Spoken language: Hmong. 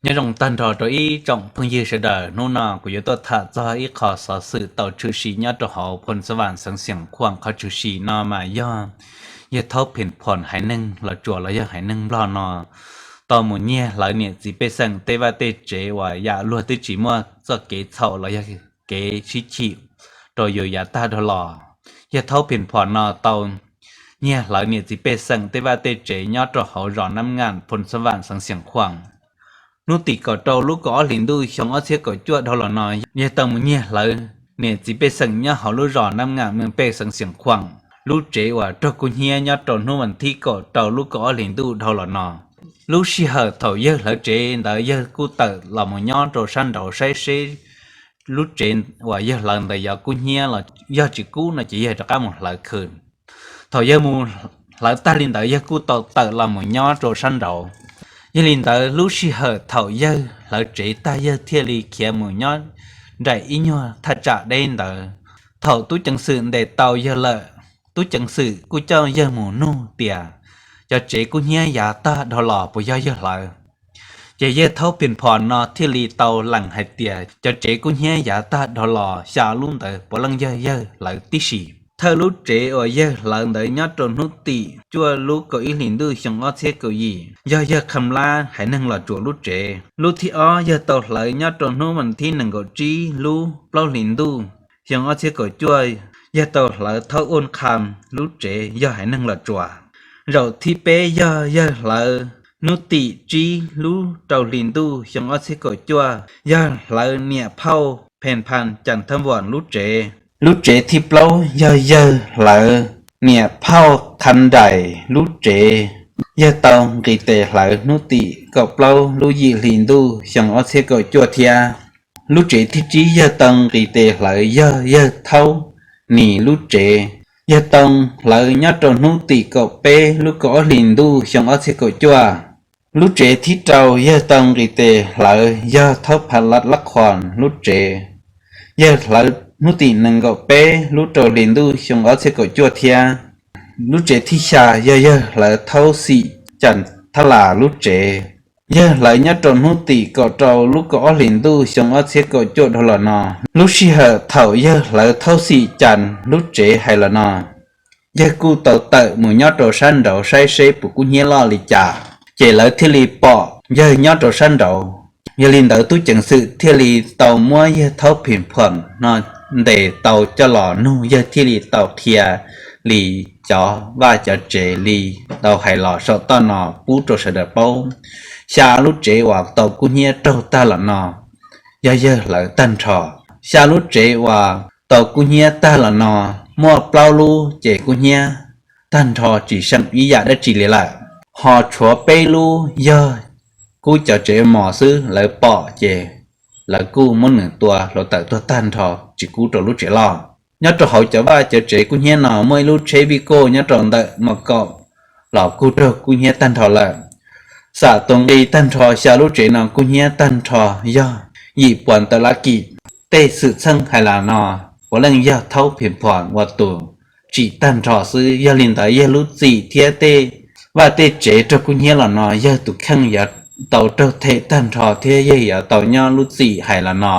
Nyob zoo tag nrho rau ib tsoom phooj ywg sawv daws, hnub no kuv yuav tuaj tham txog ib qho xov xwm tau tshwm sim nyob rau hauv Phoos Xab Vam xeev Xias Khuam. Qhov tshwm sim no mas yog yawg Thaub Phim Phom haiv neeg Los Tsuas los yog haiv neeg Nplog no tau mus nyiag hlawv niam txiv pej xeem tej vaj tej tsev uas yam luag twb tsis muaj txoj kev txhaum los yog kev sib chim rau yus yav tag dhau los. Yawg Thaub Phim Phom no tau nyiag hlawv niam txiv pej xeem tej vaj tej tsev nyob rau hauv zos Nab Ngam, Phoos Xab Vam xeev Xias Khuam. Hnub tim kaum rau lub kaum ob hlis ntuj xyoo ob txhiab kaum cuaj dhau los no, yawg tau mus nyiag hlawv niam txiv pej xeem nyob hauv lub zos Nab Ngam, Mees Pej xeev Xias Khuam. Lub tsev uas raug kub hnyiab nyob rau hnub vas thib kaum rau lub kaum ob hlis ntuj dhau los no. Lub sij hawm thaum yawg hlawv tsev ntawd yawg kuj tawm los mus nyob rau sab nraud saib seb lub tsev uas yawg hlawv ntawd yog kub hnyiab los yog tsis kub no ces yawg rov qab mus hlawv khw. Thaum yawg mus hlawv tag li ntawd yawg kuj tau tawm los mus nyob rau sab nraud. Yog li ntawd lub sij hawm thaum yawg hlawv tsev tag yawg thiaj li khiav mus nyob nraim ib nyuag thaj tsam deb ntawd. Thaum tub ceev xwm ntes tau yawg lawm, tub ceev xwm kuj coj yawg mus nug tias cov tsev kub hnyiab yav tag dhau los puas yog yawg hlawv. Ces yawg Thaub Phim Phom no thiaj li tau lees hais tias cov tsev kub hnyiab yav tag dhau los xya lub ntawd puav leej yog yawg hlawv tib si. Thawj lub tsev uas yawg hlawv ntawd nyob rau hnub tim cuaj lub kaum ib hlis ntuj xyoo ob txhiab kaum yim, yog yawg Kham Lab haiv neeg Los Tsuas lub tsev. Lub thib ob yawg tau hlawv nyob rau hnub vas thib nees nkaum tsib lub plaub hlis ntuj xyoo ob txhiab kaum cuaj, yawg tau hlawv Thaub Uj Kham lub tsev, yog haiv neeg Los Tsuas. Zaum thib peb yog yawg hlawv hnub tim tsib lub rau hlis ntuj xyoo ob txhiab kaum cuaj, yawg hlawv niam phauj Phem Pham Cam Thab Vam lub tsev. Lub tsev thib plaub yog yawg hlawv niam phauj Kham Nraim lub tsev, yawg tau nqis tes hlawv hnub tim kaum plaub lub yim hlis ntuj xyoo ob txhiab kaum cuaj thiab. Lub tsev thib tsib yawg tau nqis tes hlawv yog yawg Thaub Nis lub tsev, yawg tau hlawv nyob rau hnub tim kaum peb lub kaum ob hlis ntuj xyoo ob txhiab kaum cuaj. Lub tsev thib rau yawg tau nqis tes hlawv yog Thaub Pha Lab Lab Khos lub tsev, yawg hlawv hnub tim nees nkaum peb lub rau hlis ntuj xyoo ob txhiab kaum cuaj thiab. Lub tsev thib xya yog yawg hlawv Thaub Xim Cam Thab Las lub tsev, yawg hlawv nyob rau hnub tim kaum rau lub kaum ob hlis ntuj xyoo ob txhiab kaum cuaj dhau los no. Lub sij hawm thaum yawg hlawv Thaub Xim Cam lub tsev hais los no, yawg kuj tau tawm mus nyob rau sab nraud saib seb puas kub hnyiab loj li cas, ces lawv thiaj li pom yawg nyob rau sab nraud. Yog li ntawd tub ceev xwm thiaj li tau muab yawg Thaub Phim Phom no ntes tau coj los nug, yawg thiaj li tau qhia li cov vaj cov tsev li tau hais los saum toj no pub rau sawv daws paub. Xya lub tsev uas tau kub hnyiab raug tag los no yog yawg hlawv tag nrho. Xya lub tsev uas tau kub hnyiab tag los no, muaj plaub lub ces kub hnyiab tag nrho tsis seem ib yam dab tsi li lawm, ho tshuav peb lub yog kub cov tsev mos xwb, lawv pom ces lawv kuj muab nws tua hluav taws tuag tag nrho tsis kub rau lub tsev loj. Nyob rau hauv cov vaj cov tsev kub hnyiab no muaj ib lub tsheb vij koj nyob rau ntawm mos kaum los kuj raug kub hnyiab tag nrho lawm. Xam tus nqi tag nrho xya lub tsev no kub hnyiab tag nrho yog yim puas ntawm lab kis. Tej xwm txheej hais los no puav leej yog Thaub Phim Phom ua tus tsim tag nrho xwb. Yog li ntawd yawg lub txim thiab tej vaj tej tsev raug kub hnyiab los no yawg tus kheej yuav tau raug them tag nrho thiab yawg yuav tau nyob lub txim hais los no